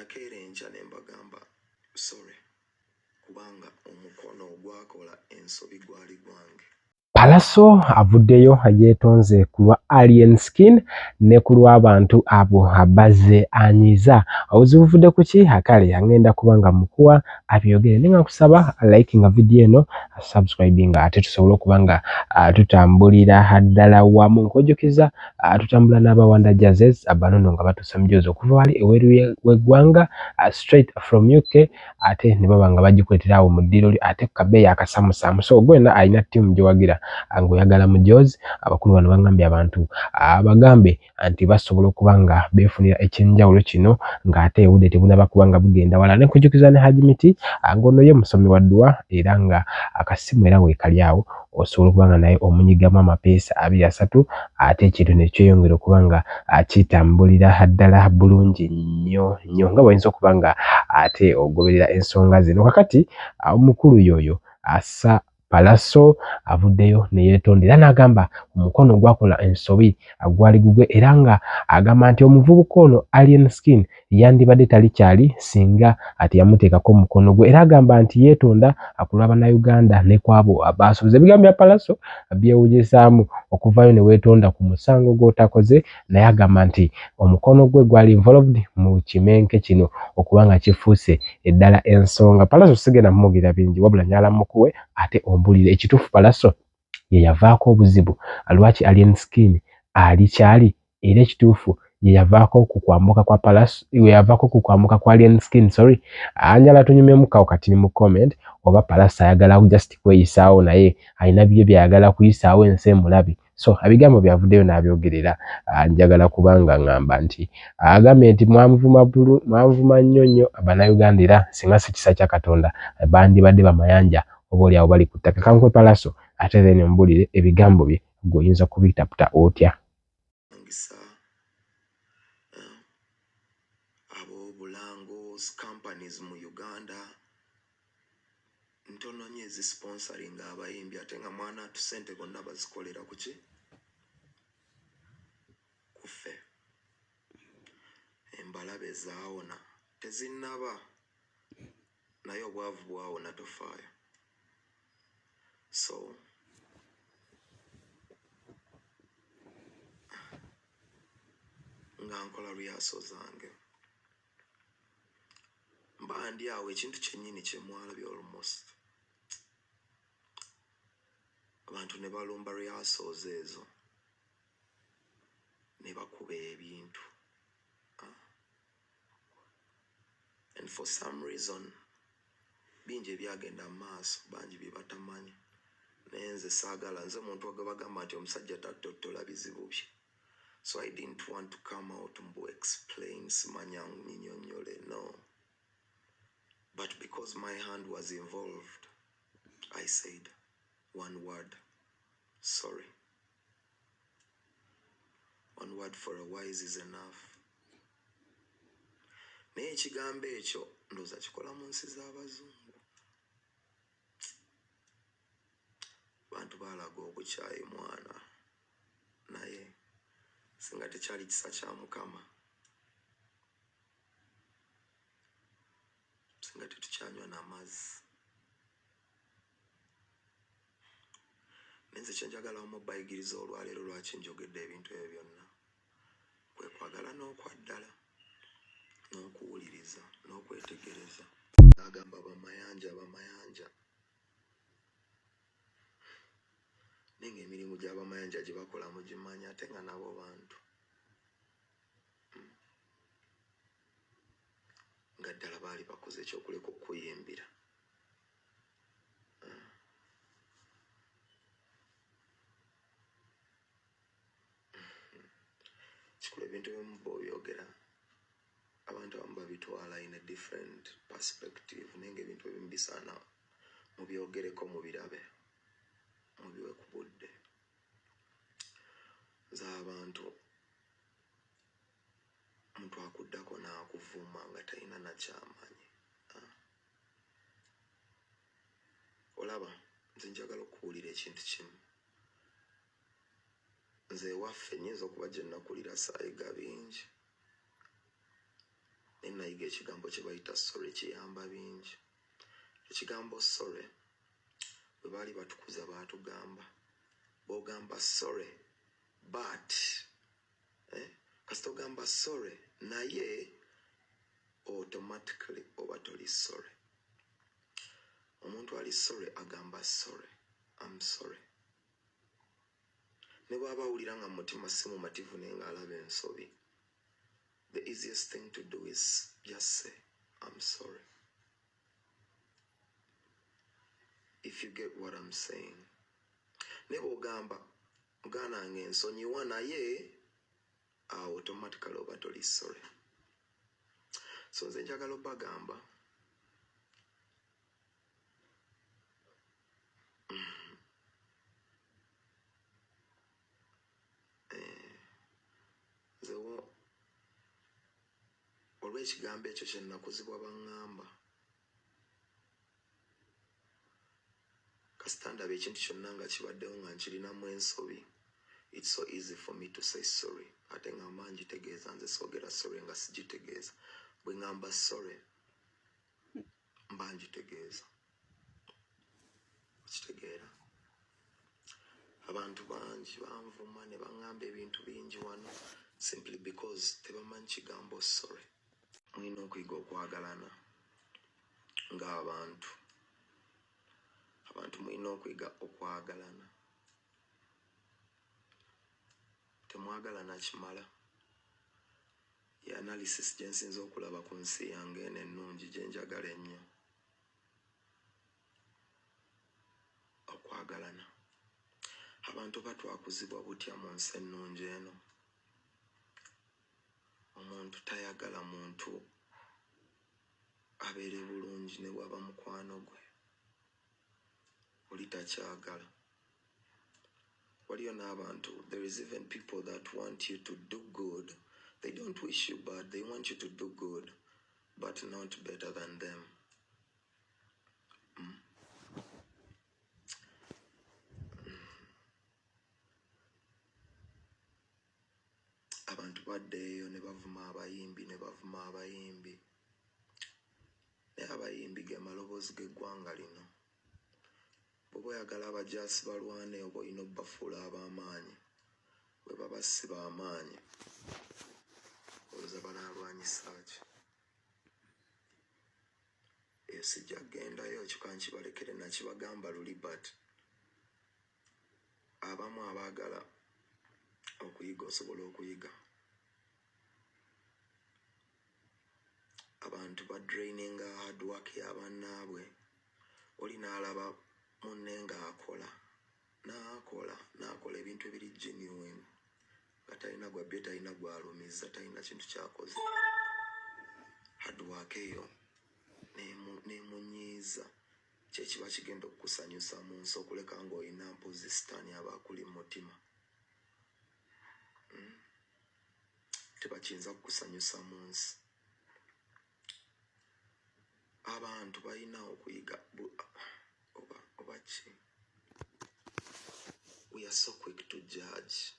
Nakeera enkya ne mbagamba sorry kubanga omukono ogwakola ensobi gwali gwange. Pallaso avuddeyo yeetonze ku lwa Alien Skin ne ku lw'abantu abo abazze anyiiza. Obuzibu buvudde ku ki? Kale angenda kuba nga mukuwa abyogere naye nga nkusaba likinga vidiyo eno, subscribinga ate tusobole okuba nga tutambulira ddala wamu. Nkujjukiza tutambula n'abawanda Jerseys bano nno nga batuusa mijoozi okuva wali eweru w'eggwanga straight from UK ate ne baba nga bagikuleetera awo mu ddiiro lyo ate ku kabeeyi akasamusaamu. So gwe yenna alina ttiimu gy'owagira ng'oyagala mujoozi, abakulu bano bangambye abantu bagambe nti basobola okuba nga beefunira eky'enjawulo kino ng'ate obudde tebunaba kuba nga bugenda wala. Ne nkujjukiza ne Hajji Miti ng'ono ye musomi wa dduwa era nga akasimu era weekali awo osobola okuba nga naye omunyigamu amapeesa abiri asatu ate ekintu ne kyeyongera okuba nga kitambulira ddala bulungi nnyo nnyo nga bw'oyinza okuba nga ate ogoberera ensonga zino. Kakati omukulu y'oyo asa Pallaso avuddeyo ne yeetonda era n'agamba omukono gwakola ensobi gwali gugwe era nga agamba nti omuvubuka ono Alien Skin yandibadde tali kyali singa teyamuteekako omukono gwe era agamba nti yeetonda ku lwa Bannayuganda ne ku abo abaasuubiza. Ebigambo bya Pallaso byewunyisaamu okuvaayo ne weetonda ku musango gw'otakoze naye agamba nti omukono gwe gwali involved mu kimenke kino okuba nga kifuuse eddala ensonga. Pallaso sigenda mumugira bingi wabula njagala mukuwe ate ombulire ekituufu. Pallaso ye yavaako obuzibu lwaki Alien Skin ali kyali era ekituufu ye yavaako ku kwambuka kwa Pallaso, ye yavaako ku kwambuka kwa Alien Skin, sorry. Njagala tunyumyemu kawo kati mu comment oba Pallaso ayagala just kweyisaawo naye alina bye byayagala kuyisaawo ensi emulabe. So ebigambo byavuddeyo n'abyogerera njagala kubanga ngamba nti agambye nti mwamuvuma nnyo nnyo Bannayuganda era singa si kisa kya Katonda bandibadde bamayanja oba oli awo bali ku ttaka. Kankwe Pallaso ate then ombulire ebigambo bye ggwe oyinza kubitaputa otya. Ngisa abo Bulango companies mu Uganda ntono nnyo ezisponsoringa abayimbi ate nga mwana atu ssente bonna bazikolera ku ki? Ku ffe. Embalabe zaawona tezinnaba naye obwavu bwawona tofaayo. So nga nkola rehearsal zange mba ndi awo ekintu kyennyini kye mwalabye almost abantu ne balumba rehearsals ezo ne bakuba ebintu, and for some reason bingi ebyagenda mu maaso bangi bye batamanyi naye nze saagala nze muntu gwe bagamba nti omusajja tattottola bizibu bye. So I didn't want to come out mbu explain simanya nyinyonnyole, no, but because my hand was involved I said one word, sorry. One word for a wise is enough. Naye ekigambo ekyo ndowooza kikola mu nsi z'abazungu. Bantu baalaga obukyayi mwana, naye singa tekyali kisa kya Mukama singa tetukyanywa n'amazzi. Naye nze kyenjagala omubayigiriza olwaleero lwaki njogedde ebintu ebyo byonna kwe kwagala n'okwaddala n'okuwuliriza n'okwetegereza. Agamba bamayanja bamayanja naye ng'emirimu gy'abamayanja gye bakola mugimanyi ate nga nabo bantu nga ddala baali bakoze ekyokuleka okuyimbira. Kikulu ebintu ebimu bw'obyogera abantu abamu babitwala in a different perspective, naye ng'ebintu ebimu bisaana mubyogereko, mubirabe, mubiwe ku budde. Nze abantu omuntu akuddako n'akuvuma nga talina nakyamanyi, olaba nze njagala okuwulira ekintu kimu. Nze ewaffe nnyinza okuba gye nakulira saayiga bingi. Naye nayiga ekigambo kye bayita sorry, kiyamba bingi. Ekigambo sorry, bwe baali batukuza baatugamba bw'ogamba sorry but kasita ogamba sorry naye automatically oba toli sorry. Omuntu ali sorry agamba sorry, I'm sorry, ne bw'aba awulira nga mu mutima si mumativu naye ng'alaba ensobi, the easiest thing to do is just say I'm sorry, if you get what I'm saying. Ne bw'ogamba muganda wange nsonyiwa naye, awo automatically oba toli sorry. So nze njagala obagamba, nze olw'ekigambo ekyo kye nakuzibwa baŋŋamba, kasita ndaba ekintu kyonna nga kibaddewo nga nkirinamu ensobi, it's so easy for me to say sorry, ate nga mba ngitegeeza. Nze soogera sorry nga sigitegeeza. Bwe ŋŋamba sorry mba ngitegeeza. Okitegeera? Abantu bangi banvuma ne baŋŋamba ebintu bingi wano simply because tebamanyi kigambo sorry. Mulina okuyiga okwagalana ng'abantu. Abantu mulina okuyiga okwagalana. Temwagalana kimala. Ye analysis gye nsinza okulaba ku nsi yange eno ennungi gye njagala ennyo, okwagalana. Abantu batwakuzibwa butya mu nsi ennungi eno? Omuntu tayagala muntu abeere bulungi, ne bw'aba mukwano gwe oli takyagala. Waliyo n'abantu, there is even people that want you to do good. They don't wish you bad, they want you to do good but not better than them. Abantu baddeeyo ne bavuma abayimbi, ne bavuma abayimbi, naye abayimbi ge maloboozi g'eggwanga lino. Bw'oba oyagala abajaasi balwane, oba olina obbafuula ab'amaanyi. Bwe baba si b'amaanyi, olowooza banaalwanyisa ki? Eyo sijja kugendayo, ekyo kankibalekere, nakibagamba luli, but abamu abaagala okuyiga osobola okuyiga. Abantu badraininga hard work y'abannaabwe. Oli n'alaba munne ng'akola, n'akola, n'akola ebintu ebiri genuine, nga talina gwabbye, talina gwalumiza, talina kintu kyakoze. Hard work eyo nemunyiiza. Kyekiba kigenda okukusanyusa mu nsi okuleka ng'olina mpozi sitaani aba akuli mu mutima? Tebakiyinza kukusanyusa mu nsi. Abantu balina okuyiga oba ki, we are so quick to judge.